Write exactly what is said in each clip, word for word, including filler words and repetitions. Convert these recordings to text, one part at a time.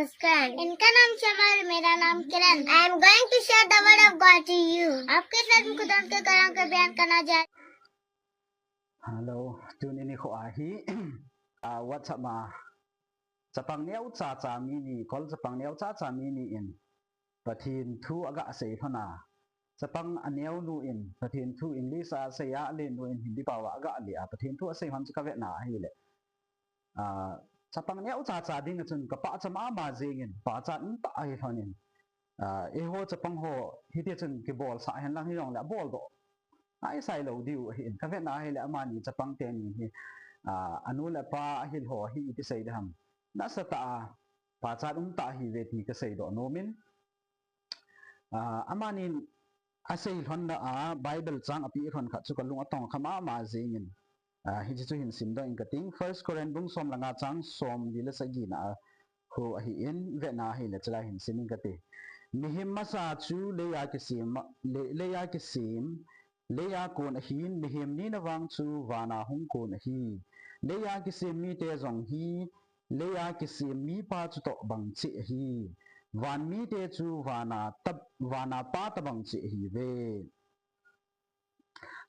नमस्कार। इनका नाम शमाल, मेरा नाम किरण। I am going to share the word of God to you. आपके साथ मैं खुदा के कलाम का बयान करना जा रहा हूँ। Hello, tuni nikho ahi, ah, WhatsApp ma chapang neocha cha mi ni, kol chapang neocha cha mi ni in Pathen thu aga sei lhon a. Chapang aneonu in Pathen thu English a asei a, alen nu in Hindi pao a aga le a, Pathen thu asei lhon chu kavet na ahile, ah, chapang neocha cha ding a chun kapachat mama jeng in, pachat umtah ahi lhon in, ah, eiho chapang ho hiti chun kibolsah hen lang hijongle aboldoh ngai sai lou diu ahi in, kavet na ahile amani chapang teni hi, ah, anu le apa ahil ho hi iti sei ding ham, nasatah a pachat umtah ahiuve ti kasei doh nom in, ah, amanin asei lhon na a Bible chang apeh lhon khat chu kalung atong kha mama jeng in, ah, hiche chu hin simdoh ing kating. First Corinth bung som le nga chang somli le sagi na a khu ahi in, vet na ahile chulai hin sim ing kati. Mihem masa chu leiya kisem, le-, leiya kisem, leiya kon ahin, mihem nina vang chu vana hung kon ahi. Leiya kisem mite jong hi, leiya kisem mipa chutoh bang cheh ahi. Van mite chu vana tab-, vana pa tobang cheh ahiuve.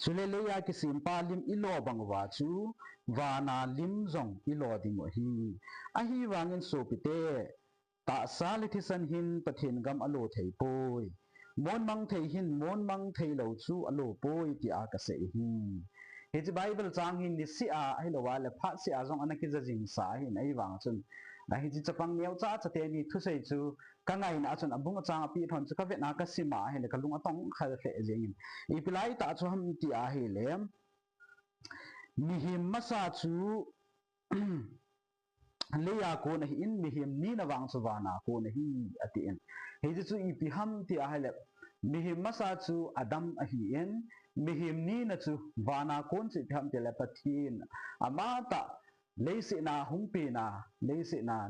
Chule leiya kisem pa lim ilo bang uva chu, vana lim jong ilo ding u ahi. Ahivangin sopite, tahsa le thisan hin Pathen gam alo thei poi. Mon mang thei hin mon mang thei lou chu alo poi tia kasei ahi. Hiche Bible chang hin niseh a, ahilou le phatseh a jong ana kija jing sa ahin, ahivang chun, ah, hiche chapang neocha cha teni thusei chu kangaina a chun abung achang apeh lhon chu kavet na kasim a ahile kalung atong kha lheh jeng in. Ipi lai tah chu ham ti ahile, mihem masa chu leiya kon ahin, mihem nina vang chu vana kon ahi, ati in. Hiche chu ipi ham ti ahile, mihem masa chu Adam ahi in, mihem nina chu vana kon chu ipi ham ti le Pathen amatah leiset a hung pen a, leiset a,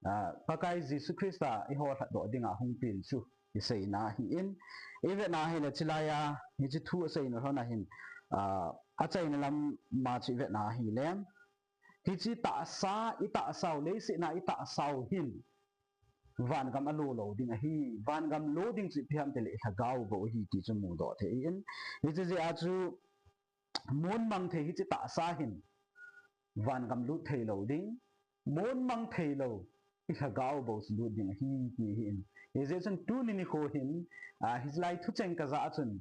ah, Pakai Jesu Christa eiho lhatdoh dinga hung pen chu iseina ahi in. Ivet na ahile chulai a hiche thu aseina lhon a hin, ah, achaina lam ma chu ivet na ahile, hiche tahsa, itahsa u, leiset a itahsa u hin vangam alo lou ding ahi. Vangam lo ding chu ipi ham ti le ilhagao bou ahi ti chu mudoh thei in. Hiche jeh a chu mon mang thei hiche tahsa hin vangam lut thei lou ding, mon mang thei lou ilhagao bou chu lut ding ahi ti ahi in. Hijeh chun tuni nikho hin, ah, hiche lai thucheng kajah a chun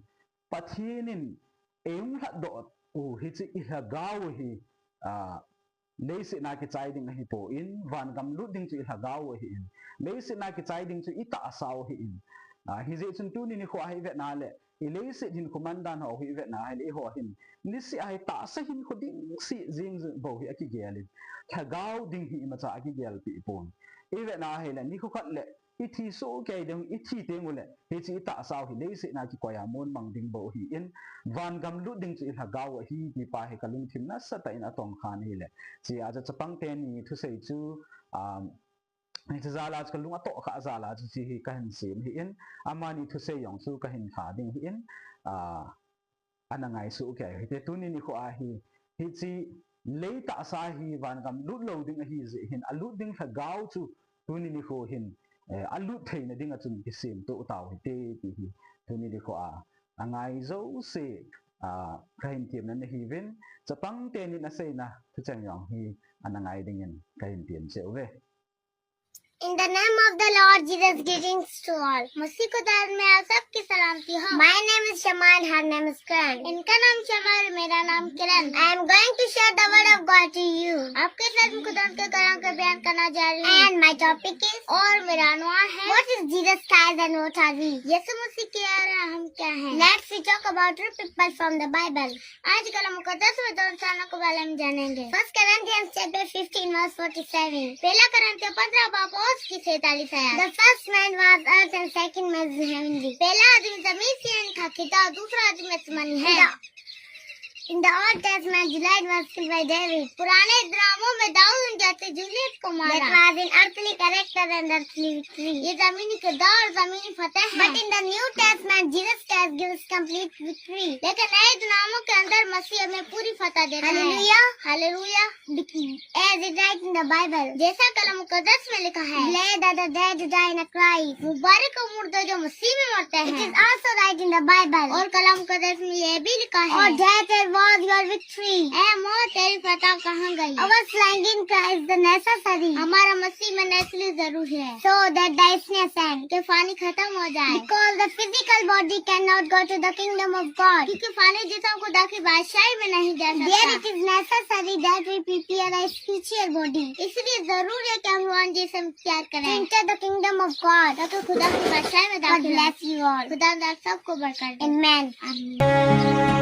Pathen in eihung lhatdoh u hiche ilhagao u hi, ah, leiset a kichai ding ahipon, vangam lut ding chu ilhagao u ahi in. Leiset a kichai ding chu itahsa u ahi in. Ah, hijeh chun tuni nikho a hi ivet na le, ileiset hinkho mandan ho hi ivet na ahile eiho hin niseh a hi tahsa hinkho ding seh jing bou hi akigel in, lhagao ding hi imacha akigel peh pon. Ivet na ahile nikho khat le ithi sohkei ding, ithi teng ule hiche itahsa u hi leiset a kikoi a mon mang ding bou ahi in, vangam lut ding chu ilhagao u ahi ti pa hi kalungthim nasatah in atong khan ahile, hiche a chu chapang teni thusei chu, um, hiche jal a chu kalung atoh kha jal a chu hiche hi kahin sem ahi in, amani thusei jong chu kahin lha ding ahi in, ah, ana ngai soh kei hite. Tuni nikho a hi, hiche lei tahsa hi vangam lut lou ding ahi jeh hin, alut ding lhagao chu tuni nikho hin, eh, alut theina ding a chun kisemtoh tau hite ti hi tuni nikho a angai jouse, ah, kahin temna ahi uvin, chapang tenin aseina thucheng jong hi ana ngai ding in kahin tem cheh uve. In the name of the Lord Jesus, greetings to all. मसीह खुदा में आप सबकी सलामती हो। My name is Shaman, her name is Kiran. इनका नाम शमाल, मेरा नाम किरण। I am going to share the word of God to you. आपके साथ मैं खुदा के कलाम का बयान करना जा रही हूँ। And my topic is, और मेरा अनवान है, What is Jesus Christ and what are we? यीशु मसीह क्या है, हम क्या हैं? Let's we talk about three people from the Bible. आज कलाम मुकद्दस में दो इंसानों के बारे में जानेंगे। First Corinthians chapter fifteen verse forty-seven. पहला कुरिन्थियों पन्द्रह बाब और उसकी सैंतालीस आयत। The first man was earth and second man is heavenly. पहला आदमी जमीन से यानी धरती था, दूसरा आदमी आसमानी है। In the Old Testament, Goliath was killed by David. पुराने ड्रामों में दाऊद ने जाते जूलियत को मारा। That was an earthly character and earthly victory. ये जमीनी किरदार और जमीनी फतेह है। But in the New Testament, Jesus Christ gives complete victory. लेकिन नए ड्रामों के अंदर मसीह हमें पूरी फतेह देता है। Hallelujah. Hallelujah. As it written in the Bible. जैसा कलाम मुकद्दस में लिखा है। Blessed are the dead who die in Christ. मुबारक हो मुर्दे जो मसीह में मरते हैं। It is also written in the Bible. और कलाम मुकद्दस में यह भी लिखा है। Oh death, where was your victory? ऐ मौत, तेरी फतेह कहाँ गई? Our slanging Christ the necessary. हमारा मसीह में नेचुरली जरूरी है। So that death may end. कि फना खत्म हो जाए। Because the physical body cannot go to the kingdom of God. क्योंकि फना जिसम खुदा की बादशाही में नहीं जा सकता। There it is necessary that we prepare a spiritual body. इसलिए जरूरी है कि हम रूहानी जिसम तैयार करें। To enter the kingdom of God. ताकि खुदा की बादशाही में दाखिल हो। God bless you all. खुदा आप सबको बरकत दे। Amen. आमीन।